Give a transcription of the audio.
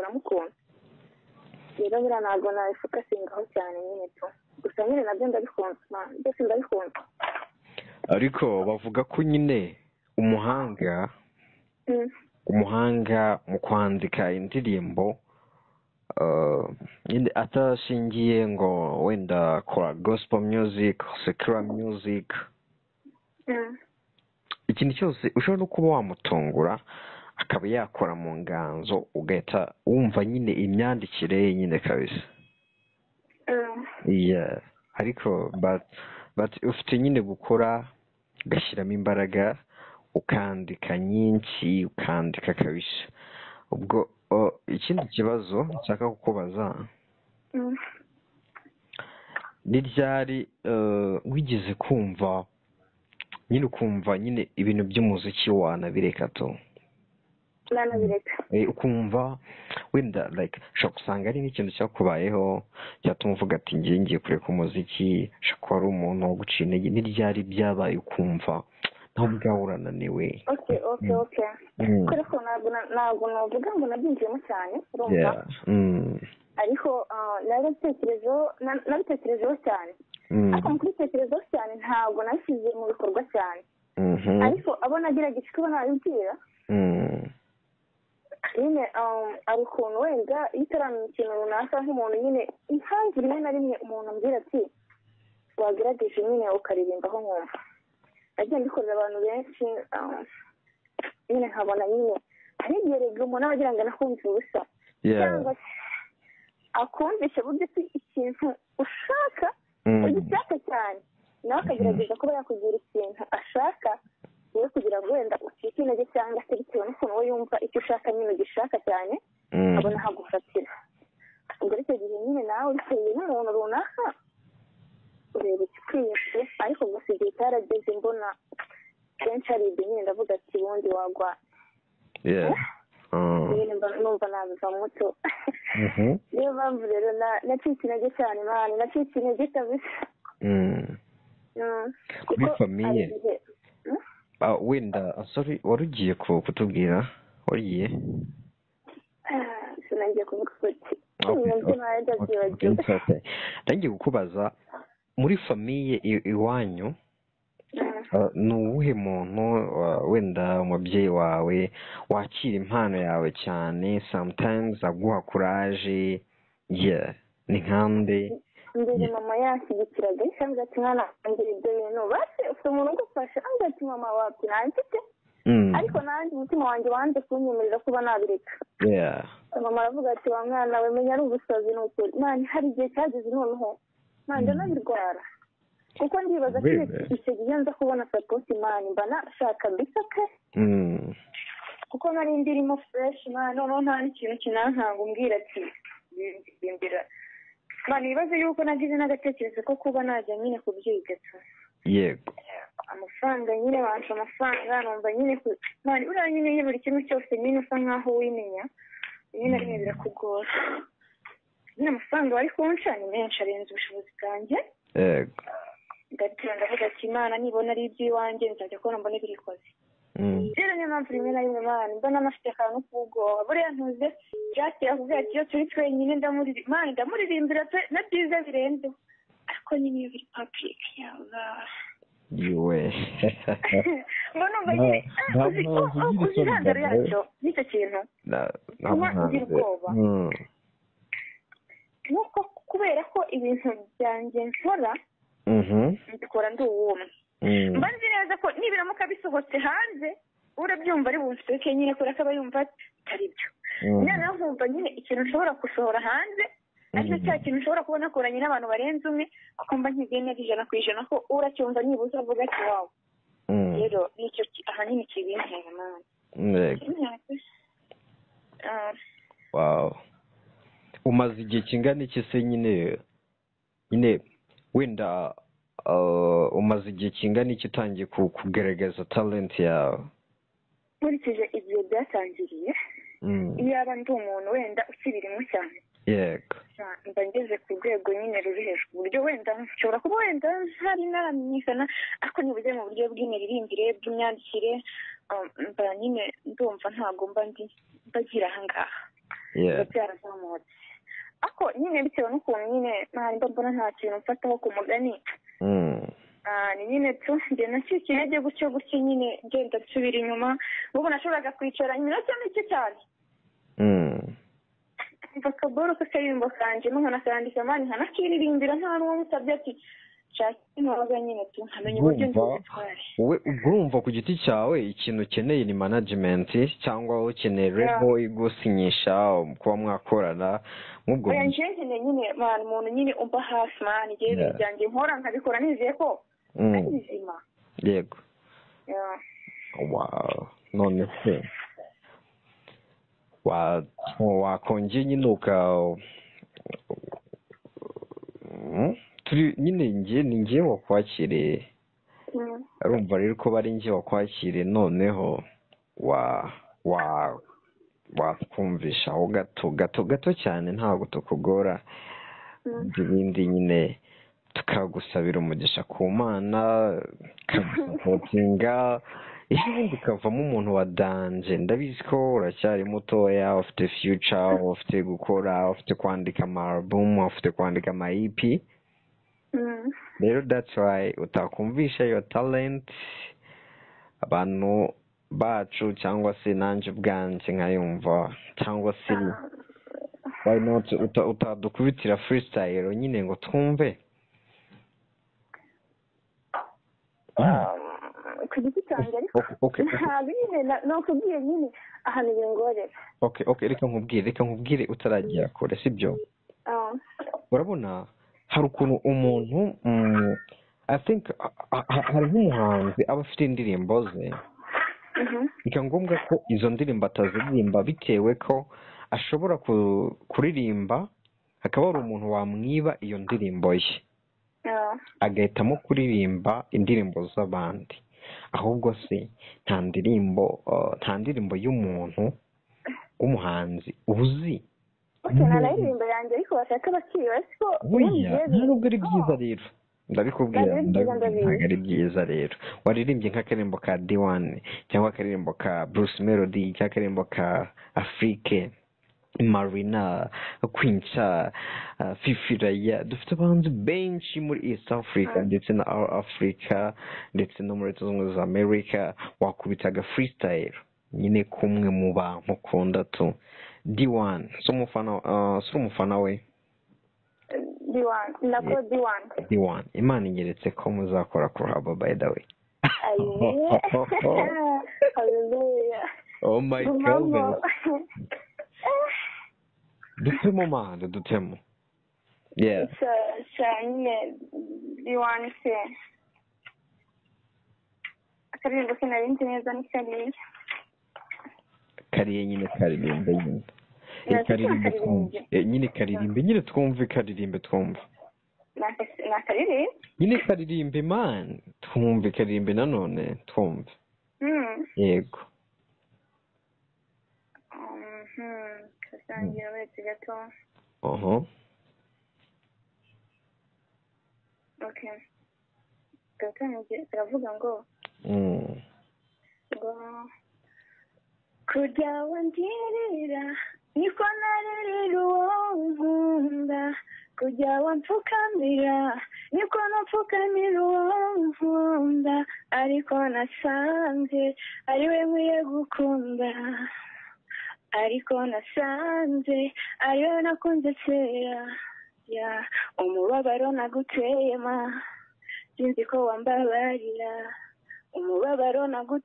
kubisohoramo ukuntu. Rero buriya ntabwo nabifokasingaho cyane nyine tu, gusa nyine nabyo ndabikunda, byose ndabikunda. Ariko bavuga ko nyine umuhanga mu kwandika indirimbo, nyine atashingiye ngo wenda akora gospel music, secular music, ikintu cyose ushobora no kuba wamutungura akaba yakora mu nganzo, ugahita wumva nyine imyandikire ye nyine kabisa. Yeah. Ariko but ufite nyine gukora, ugashyiramo imbaraga, ukandika nyinshi, ukandika kabisa. Ubwo ikindi kibazo nshaka kukubaza, ni ryari wigeze kumva nyine, ukumva nyine ibintu by'umuziki wanabireka tu? Nanabireka. Ukumva wenda like ushobora gusanga ari nk'ikintu cyakubayeho cyatuma uvuga ati ngiye kureka umuziki, ushobora kuba ari umuntu wo guca intege. Ni ryari byabaye ukumva nawe ubwawe urananiwe? Okay. Kubera ko ntabwo navuga ngo nabyinjiyemo cyane, urumva? Ariko nabitekerejeho cyane. Ariko mu kubitekerezaho cyane ntabwo nabishyize mu bikorwa cyane. Ariko abo nagerageje kuba nabibwira, nyine hari ukuntu wenda iyo utaramenya ikintu runaka nk'umuntu nyine, impamvu rimwe na rimwe umuntu ambwira ati wagerageje nyine ukaririmbaho, nkumva nagiye mbikorera abantu benshi, nyine nkabona nyine hari igihe rega umuntu aba agira ngo anakumve ubusa, cyangwa se akumvishe buryo ki ikintu ushaka ugishaka cyane, nawe akagerageza kuba yakugira ikintu ashaka wowe kugira ngo wenda ucike intege, cyangwa se bitewe n'ukuntu we yumva icyo ushaka nyine ugishaka cyane, abona ahagufatira. Ubwo icyo gihe nyine nawe bitewe n'umuntu runaka ureba igikwiye, ariko gusa igihe cyarageze mbona kenshi ari ibyo nyine, ndavuga ati ubundi wagwa nyine numva nabiva muto. Niyo mpamvu rero nacitse intege cyane, man, nacitse intege kabisa. Kuri Kuko famille. hari igihe Wenda sorry, wari ugiye kutubwira, wariye? Sinangiye kuvuga kuti Okay, nabyo okay, nawe okay, ndabyibagiwe. It's okay. Ndangiye kukubaza muri famille iwanyu, ni uwuhe muntu, wenda umubyeyi wawe wakira impano yawe cyane, sometimes aguha courage, yeah, ni nkande? Mbere mama yanshyigikiraga, ariko ambwira ati mwana wanjye, ibyo bintu basi ufite umuntu ugufasha? Ambwira ati mama, wapi, nta mfite. Ariko nanjye umutima wanjye wanze kunyemerera kuba nabireka. Mama aravuga ati wa mwana we, menya ari ubusazi, ni ukuri man. Hari igihe cyageze noneho man ndanabirwara, kuko ndibaza ko Really? icyo gihe nza kubona support, man, mba nashaka bisa pe, kuko nari ndirimo fresh, man, noneho nta n'ikintu kinankanga umbwira ati ndirimbira. Man, ibibazo yuko nagize n'agatekerezo ko kuba najya nyine kubyiga tu. Amafaranga nyine banca amafaranga, numva nyine man, buriya nyine iyo buri kimwe cyose nyine usa nkaho wimenya, rimwe na rimwe birakugora nyine. Amafaranga bari kunca ni menshi, arenze ubushobozi bwanjye. Ndatira, ndavuga ati Imana nibona ari iby'iwanjye nzajya kubona mbone birikoze. Rero niyo mpamvu rimwe na rimwe, man, mbona nafite akantu k'ubwoba. Buriya ntuze Jack yakubwira ati iyo turi twenyine man, ndamuririmbira pe, na byiza birenzeho, ariko nyine iyo biri public yaba Yiwe. Ngo numva nyine Nta uzi muhanzi ugira uzi isoni intandaro bwa mbere. yacyo n'icyo kintu Nta Kuba muhanzi. ugira ubwoba. Nuko kubera ko ibintu byanjye nkora mbikora ndi uwumwe, mba nzi neza ko nibiramuka bisohotse hanze urabyumva ari bunseke nyine, kubera ko aba yumva atari byo. Noneho nkumva nyine ikintu nshobora gusohora hanze aricyo cya kintu nshobora kuba nakoranye n'abantu barenze umwe, kuko mba nkiziye neza 100% ko uracyumva nibuze avuga ati wow. Rero nicyo ahanini kibintera, man. Kibintera pe. Wow. Umaze igihe kingana iki se nyine wenda, umaze igihe kingana iki utangiye kugaragaza talent yawe? Nkurikije igihe byatangiriye, iyaba ndi umuntu wenda ukibirimo cyane, mba ngeze ku rwego nyine ruri hejuru, ku buryo wenda nshobora kuba wenda ntari naramenyekana, ariko nibuze mu buryo bw'imiririmbire, bw'imyandikire. Mba nyine ndumva ntabwo mba ndi mbagira aha ngaha, biba byarazamutse, ariko nyine bitewe n'ukuntu nyine mba mbona nta kintu mfataho ku mugani. Ni nyine tu ngenda ncika intege gutyo gutyo nyine, ngenda nsubira inyuma. Ubu nashoboraga kwicara iminota mike cyane, mva akaboro k'akaririmbo kanjye nkanakandika man, nkanakiririmbira, nta n'uwo musabye ati shaka intoga nyine tu, nkamenya uburyo ndibutware. Wowe ubwo urumva ku giti cyawe ikintu ukeneye ni management, cyangwa ukeneye label igusinyisha, kuba mwakorana nk'ubwo? Oya, njyewe nkeneye nyine man umuntu nyine umba hafi man, njyewe ibintu byanjye nkora nkabikora nizeye ko ari bizima. Yego. Yeah. Wow, none se wakongeye nyine uka turi nyine, njye ni njye wakwakiriye. Urumva rero ko bari njye wakwakiriye, noneho wa wa watwumvishaho gato gato gato cyane, ntabwo tukugora. Ibindi nyine tukagusabira umugisha ku Mana, tukagusupportinga, ejo bundi ukavamo umuntu wa danger. Ndabizi ko uracyari mutoya, ufite future, ufite gukora, ufite kwandika ama album, ufite kwandika ama EP. Rero that's why utakumvisha your talent abantu bacu, cyangwa se nanjye ubwanjye nkayumva, cyangwa se why not utadukubitira freestyle nyine ngo twumve? Ku giti cyanjye ariko ntabwo nyine nakubwiye nyine ahantu bingorera. Okay, reka nkubwire utaragera kure, sibyo? Urabona hari ukuntu umuntu, I think hari nk'umuhanzi aba afite indirimbo ze, bikaba ngombwa ko izo ndirimbo ataziririmba bitewe ko ashobora kuririmba hakaba hari umuntu wamwiba iyo ndirimbo ye, agahitamo kuririmba indirimbo z'abandi. Ahubwo se nta ndirimbo y'umuntu w'umuhanzi uzi? Okay, nta naririmbo yanjye, ariko bashaka bakiba siko. Burya nta nubwo ari byiza rero, ndabikubwira. Ntabwo ari byiza, ndabizi. Ntabwo ari byiza. Rero waririmbye nk'akaririmbo ka D1, cyangwa akaririmbo ka Bruce Melody, cyangwa akaririmbo ka Afrique Marina, Quincha, Fifi Raya. Dufite abahanzi benshi muri East Africa ndetse na All Africa ndetse no muri Leta Zunze Ubumwe za America. Wakubitaga freestyle nyine kumwe mu bantu ukunda tu D1. Si umufana, si umufana we? D1, nako D1. D1, Imana inyeretse ko muzakora collabo, by the way. Ayiwe, haleluya. Oh my Gumamo. goodness, dutemo man, dutemo, yeah. Sha nyine D1 se akaririmbo ke nari nzi neza ni kariya. Kariya nyine, karirimbe nyine. Nasi karirimbe twumve. Nakaririmbe. Nyine karirimbe nyine twumve, karirimbe twumve. Nakaririmbe. Nyine karirimbe man, twumve, karirimbe nanone twumve. Yego. Kasangira uretse gato. Oho. Okay, karatangiye, karavuga ngo ngo kurya wangirira niko naririra uwo nkunda, kujya wampfukamira niko napfukamira uwo nkunda, ariko nasanze ari we nkwiye gukunda, ariko nasanze ari we nakunze kera ya umubabaro naguteye ma, sinzi ko wambabarira umubabaro naguteye.